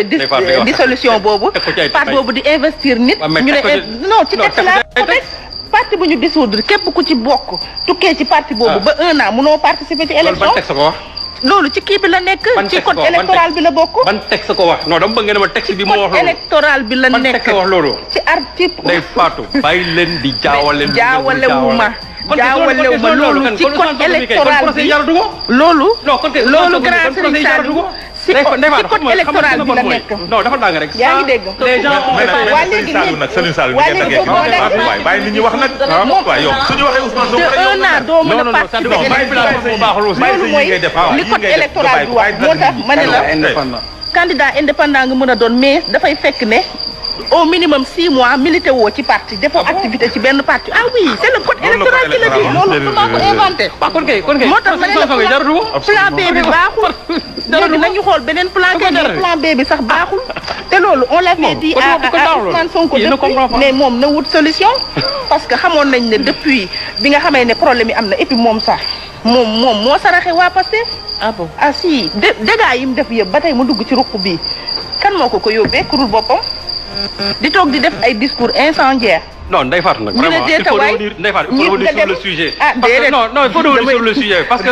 dissolution boobu parti boobu di investir nit ñu ne non ci texte la parti bu ñu dissoudre képp ku ci bokk tukkee ci parti boobu ba 1 an mënoo participer ci élection loolu ci kii bi la nekk ci code électoral bi la bokk ban texte ko wax non dama bëgg nga ne ma texte bi moo wax loolu électoral bi la nekk texte wax loolu ci article day faatu bàyyi leen di jaawalewuma loolu ci code électoral bi loolu grand Serigne Saliou ci code électoral bi la nekk non dafa dang rek yaa ngi dégg les gens waa léegi nag Serigne Saliou waay bàyyi nit ñi wax nag waay yow suñu waxee Ousmane Sonko de 1 an doo mën a participer loolu mooy li code électoral bi wax moo tax ma ne la candidat indépendant nga mën a doon mais dafay fekk ne au minimum 6 mois milité woo ci parti defoo activité ci benn parti ah oui c'est le code électoral qui le dit loolu maa ko inventé moo tax ma ne la plan B bi baaxul léegi nañu xool beneen plan plan B bi sax baaxul te loolu on l'avait dit à Ousmane Sonko depuis mais moom na wut solution parce que xamoon nañ ne depuis bi nga xamee ne problème yi am na et puis moom sax moom moo saraxe waa Pastef ah si dégâts yi mu def yëpp ba tey mu dugg ci ruq bi kan moo ko yóbbee kurul boppam di toog di def ay discours incendiaires. non Ndeye Fatou nag vraiment il faut revenir Ndeye Fatou il faut revenir sur le sujet. ah déedéet non il faut revenir sur le sujet parce que.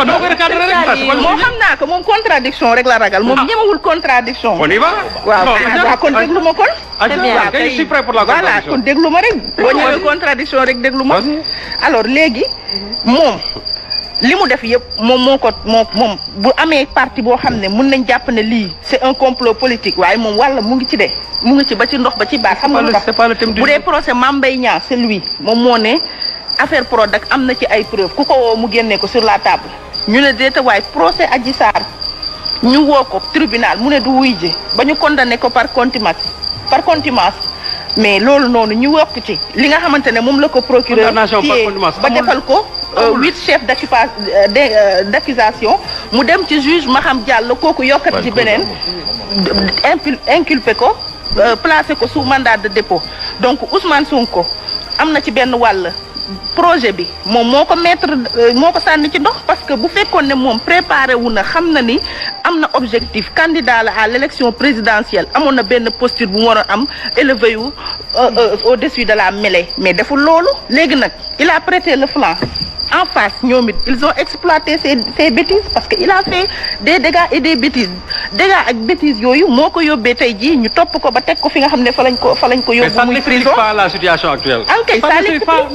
moom xam naa ko moom contradiction rek la ragal moom ñemewul contradiction. on y va. waaw kon déglu ma kon. je suis prêt pour la contradiction. voilà kon déglu ma rek. boo ñëwee contradiction rek déglu ma. alors léegi moom. li mu def yëpp moom bu amee parti boo xam ne mën nañ jàpp ne lii c'est un complot politique waaye moom walla mu ngi ci de mu ngi ci ba ci ndox ba ci baat xam nga lu tax bu dee procès Mame Mbaye Niang c'est lui moom moo ne affaire Prodac am na ci ay preuves ku ko woo mu génnee ko sur la table ñu ne déeta waaye procès Adji Sarr ñu woo ko tribunal mu ne du wuy ji ba ñu condamné ko par contumace mais loolu noonu ñu wokk ci li nga xamante ne moom la ko procureur ba defal ko 8 chefs d'accusation mu dem ci juge Maham Diallo kooku yokkat ci beneen inculpé ko placé ko sous mandat de dépôt donc Ousmane Sonko am na ci benn wàll projet bi moom moo ko sànni ci ndox parce que bu fekkoon ne moom préparé wu na xam na ni am na objectif candidat la à l'élection présidentielle amoon na benn posture bu mu war a am élevé wu au-dessus de la mêlée mais deful loolu léegi nag il a prêté le flanc en face ñoom it ils ont exploité ces bêtises parce que il a fait des dégâts et des bêtises dégâts ak bêtises yooyu moo ko yóbbee tey jii ñu topp ko ba teg ko fi nga xam ne fa lañ ko yóbbu muy prison. Mais ça n'explique pas la situation actuelle. ça n'explique pas